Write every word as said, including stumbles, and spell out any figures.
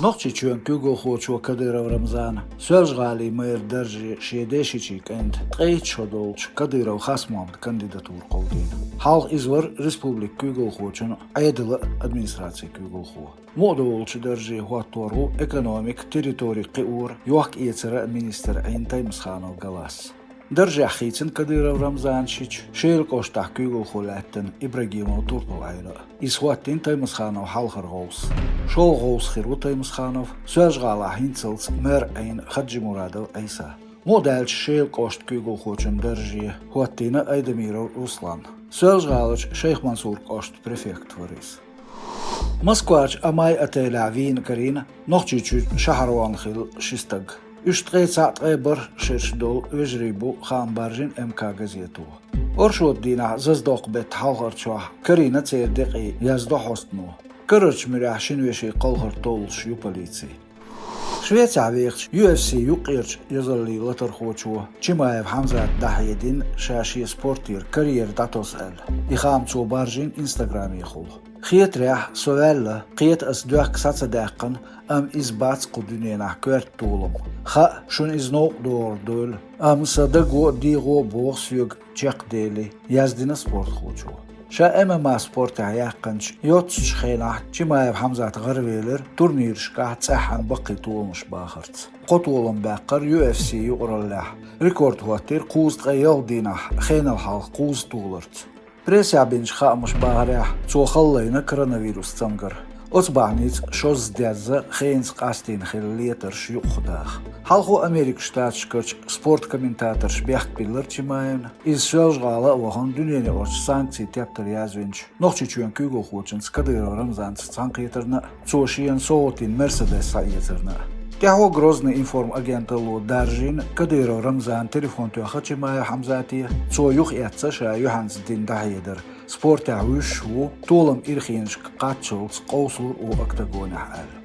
Нохчийчоьнан куьйгалхочо Кадыров Рамзана Соьлжа-ГӀалин мэр дарже шен дешичийн кӀанта, ткъе итт шо долчу Кадыров Хасмохьмадан кандидатура кховдийна. Хьалха иза вара республикан куьйгалхочун Ӏедалан администрацин куьйгалхо. Мукъадолучу дарже хӀоттор ву экономика, территори кхиор, йохк-эцаран министр Ӏийна Таймасханов Галас. Даржехь хийцина Кадыров Рамзана шича, Шелан кӀоштахь куьйгалхо лаьттина Ибрагимов Турпал-Ӏела. Иза хӀоттийна Таймасханов хьалхара гӀовс. ШолгӀа гӀовс хир ву Таймасханов Соьлжа-ГӀалахь хӀинцалц мэр Ӏийна Хаджимурадов Ӏийса. Мукъадаьлча Шелан кӀоштан куьйгалхочун дарже хӀоттийна Айдамиров Руслан, Соьлжа-ГӀаларчу Шайх-Мансуран кӀоштан префект вара иза. Москварчу Амай отелехь вийна карийна Нохчийчуьра шахьарван хилла ши стаг. Уьш ткъе цхьаъ, ткъе бархӀ шераш долу вежарий бу, хаам баржийна М К газето. Оршотан дийнахь, Заздоккху-беттан хьалхарчохь, карийна церан декъий, яздо хьостано. Карарчу муьрехь шина вешин кхалхар толлуш ю полици. Швецехь вехачу U F C юккъерчу езаллин латархочо Чимаев Хьамзата дӀахьедина ша шен спортера карьера дӀатосу аьлла. И хаам цо баржийна Instagram-ехула. Хетарехь, со ваьлла, кхета ас доьхка схьа ца даьккхина, амма иза бац кху дуьненахь коьрта толам. Хаьа, шуна иза новкъа догӀур дуйла, амма сан даго а, дегӀо а боху соьга чекхдели, яздина спортхочо. Ша М М А спортехь яьккхинчу йоццачу хенахь Чимаев Хьамзат гӀаравелира турнирашкахь цӀеххьана баккхий толамаш бахарца. Кхо толам баьккхира U F C юкъараллехь, рекорд хӀоттийра кхузткъе ялх дийнахь хенал хьалха кхузза толарца. Прессехь бинчу хаамаша бахарехь, цо хала лайна коронавирус цамгар. Оцу бахьаница шозза дезза, хенца къастийна хилла летарш юкъахдаха. Хьалхо Америкин Штаташкарчу спорт комментаторша бехк биллира Чимаевна, иза Соьлжа-ГӀала а вахана, дуьненаюкъарчу санкцийн тептар язвинчу Нохчийчоьнан куьйгалхочуьнца Кадыров Рамзанца цхьаьнакхетарна а, цо шена совгӀатдина Мерседес схьаэцарна а. ТӀаьхьо Грозный информ агенталло даржийна Кадыров Рамзана телефон тоьхна Чимаев Хьамзате, цо юхаэцна ша юьхьанца дина дӀахьедар, спортехь вуьйш ву, толам ирхенашка кхаччалц къовсалур ву октагонехь аьлла.